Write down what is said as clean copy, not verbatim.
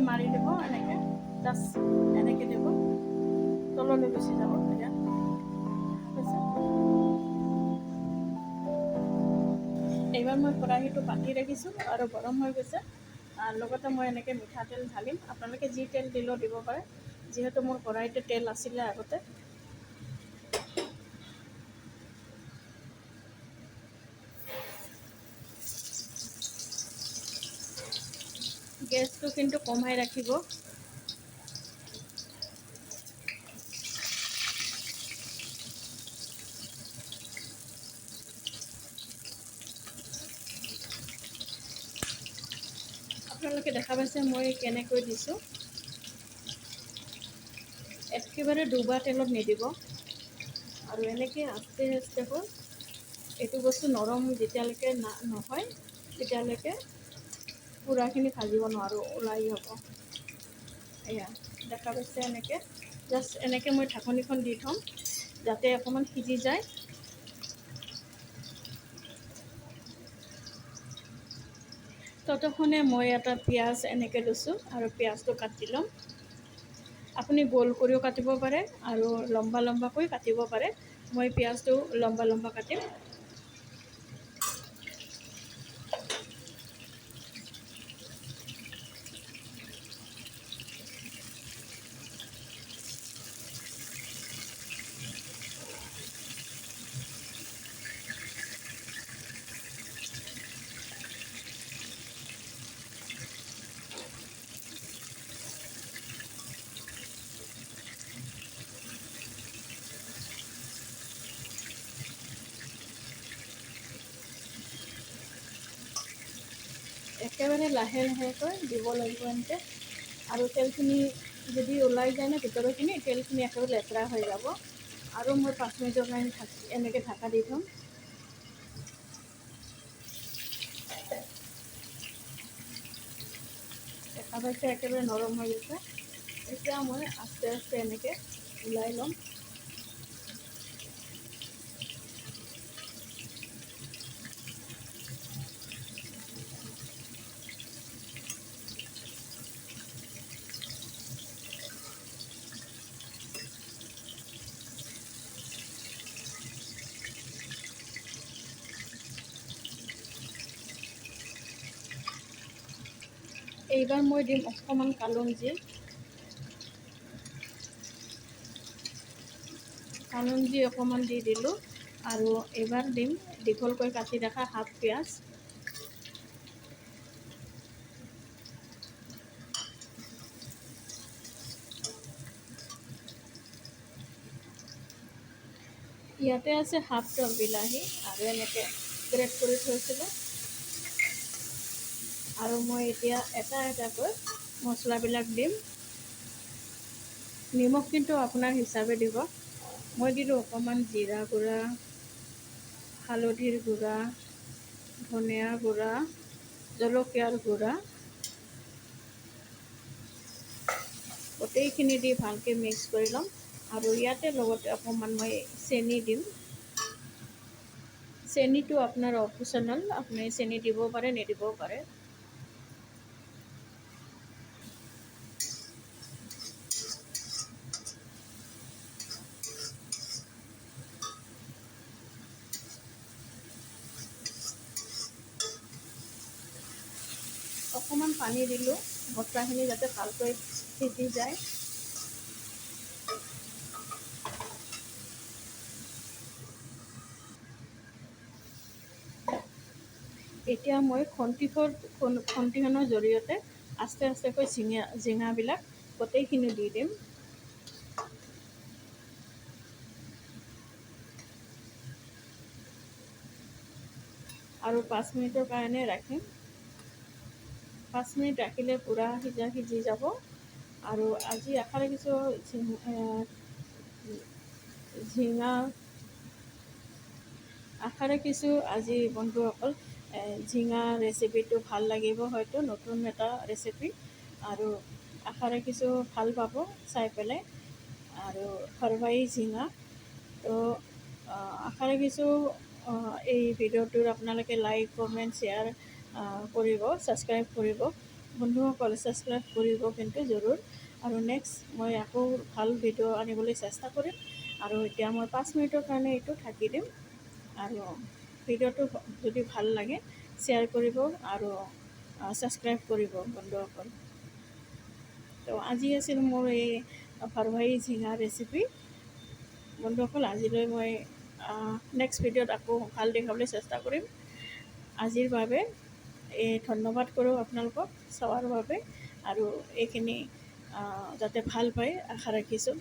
মাৰি দিব, এনেকৈ জাষ্ট এনেকৈ দিব, তললৈ গুচি যাব। এতিয়া এইবাৰ মই কেৰাহীটো পাতি ৰাখিছোঁ আৰু গৰম হৈ গৈছে। লগতে মই এনেকৈ মিঠাতেল ঢালিম। আপোনালোকে যি তেল দিলেও দিব পাৰে, যিহেতু মোৰ কেৰাহীতে তেল আছিলে আগতে। গেছটো কিন্তু কমাই ৰাখিব। আপোনালোকে দেখা পাইছে মই কেনেকৈ দিছোঁ। একেবাৰে ডুবা তেলত নিদিব আৰু এনেকৈ আস্তে আস্তেকৈ এইটো বস্তু নৰম যেতিয়ালৈকে নহয় তেতিয়ালৈকে পূৰাখিনি ভাজিব নোৱাৰোঁ, ওলাই যাব। এয়া দেখা পাইছে, এনেকৈ জাষ্ট এনেকৈ মই ঢাকনিখন দি থ'ম যাতে অকণমান সিজি যায়। ততক্ষণে মই এটা পিঁয়াজ এনেকৈ লৈছোঁ আৰু পিঁয়াজটো কাটি ল'ম। আপুনি গোল কৰিও কাটিব পাৰে আৰু লম্বা লম্বাকৈ কাটিব পাৰে। মই পিঁয়াজটো লম্বা লম্বা কাটিম। একেবাৰে লাহে লাহেকৈ দিব লাগিব এনেকৈ। আৰু তেলখিনি যদি ওলাই যায় ন ভিতৰৰখিনি, তেলখিনি একেবাৰে লেতেৰা হৈ যাব। আৰু মই 5 মিনিটৰ কাৰণে এনেকৈ ঢাকা দি থ'ম। দেখা পাইছে একেবাৰে নৰম হৈ গৈছে। এতিয়া মই আস্তে আস্তে এনেকৈ ওলাই ল'ম। এইবাৰ মই দিম অকণমান কালঞ্জী। কালঞ্জী অকণমান দি দিলোঁ। আৰু এইবাৰ দিম দীঘলকৈ কাটি ৰখা হাফ পিঁয়াজ। ইয়াতে আছে হাফ টক বিলাহী আৰু এনেকৈ গ্ৰেট কৰি থৈছিলোঁ। আৰু মই এতিয়া এটা এটাকৈ মছলাবিলাক দিম। নিমখ কিন্তু আপোনাৰ হিচাপে দিব। মই দিলোঁ অকণমান জিৰা গুড়া, হালধিৰ গুড়া, ধনিয়া গুড়া, জলকীয়াৰ গুড়া, গোটেইখিনি দি ভালকৈ মিক্স কৰি ল'ম। আৰু ইয়াতে লগতে অকণমান মই চেনি দিম। চেনিটো আপোনাৰ অপচনেল, আপুনি চেনি দিবও পাৰে নিদিবও পাৰে। অকণমান পানী দিলোঁ মছলাখিনি যাতে ভালকৈ সিজি যায়। এতিয়া মই খন্তিখনৰ জৰিয়তে আস্তে আস্তেকৈ ঝিঙাবিলাক গোটেইখিনি দি দিম। আৰু 5 মিনিটৰ কাৰণে ৰাখিম। 5 মিনিট ৰাখিলে পূৰা সিজি যাব। আৰু আজি আশা ৰাখিছোঁ ঝিঙা আশা ৰাখিছোঁ আজি বন্ধুসকল ঝিঙা ৰেচিপিটো ভাল লাগিব, হয়তো নতুন এটা ৰেচিপি, আৰু আশা ৰাখিছোঁ ভাল পাব চাই পেলাই। আৰু হৰবাই ঝিঙা তো আশা ৰাখিছোঁ এই ভিডিঅ'টোৰ আপোনালোকে লাইক, কমেণ্ট, শ্বেয়াৰ কৰিব, ছাবস্ক্ৰাইব কৰিব। বন্ধুসকল, ছাবস্ক্ৰাইব কৰিব কিন্তু জৰুৰ। আৰু নেক্সট মই আকৌ ভাল ভিডিঅ' আনিবলৈ চেষ্টা কৰিম। আৰু এতিয়া মই 5 মিনিটৰ কাৰণে এইটো ঢাকি দিম। আৰু ভিডিঅ'টো যদি ভাল লাগে, শ্বেয়াৰ কৰিব আৰু ছাবস্ক্ৰাইব কৰিব বন্ধুসকল। তো আজি আছিল মোৰ এই ভাৰভাই ঝিঙা ৰেচিপি। বন্ধুসকল, আজিলৈ মই নেক্সট ভিডিঅ'ত আকৌ ভাল দেখাবলৈ চেষ্টা কৰিম। আজিৰ বাবে এই ধন্যবাদ কৰোঁ আপোনালোকক চোৱাৰ বাবে আৰু এইখিনি যাতে ভাল পায় আশা ৰাখিছোঁ।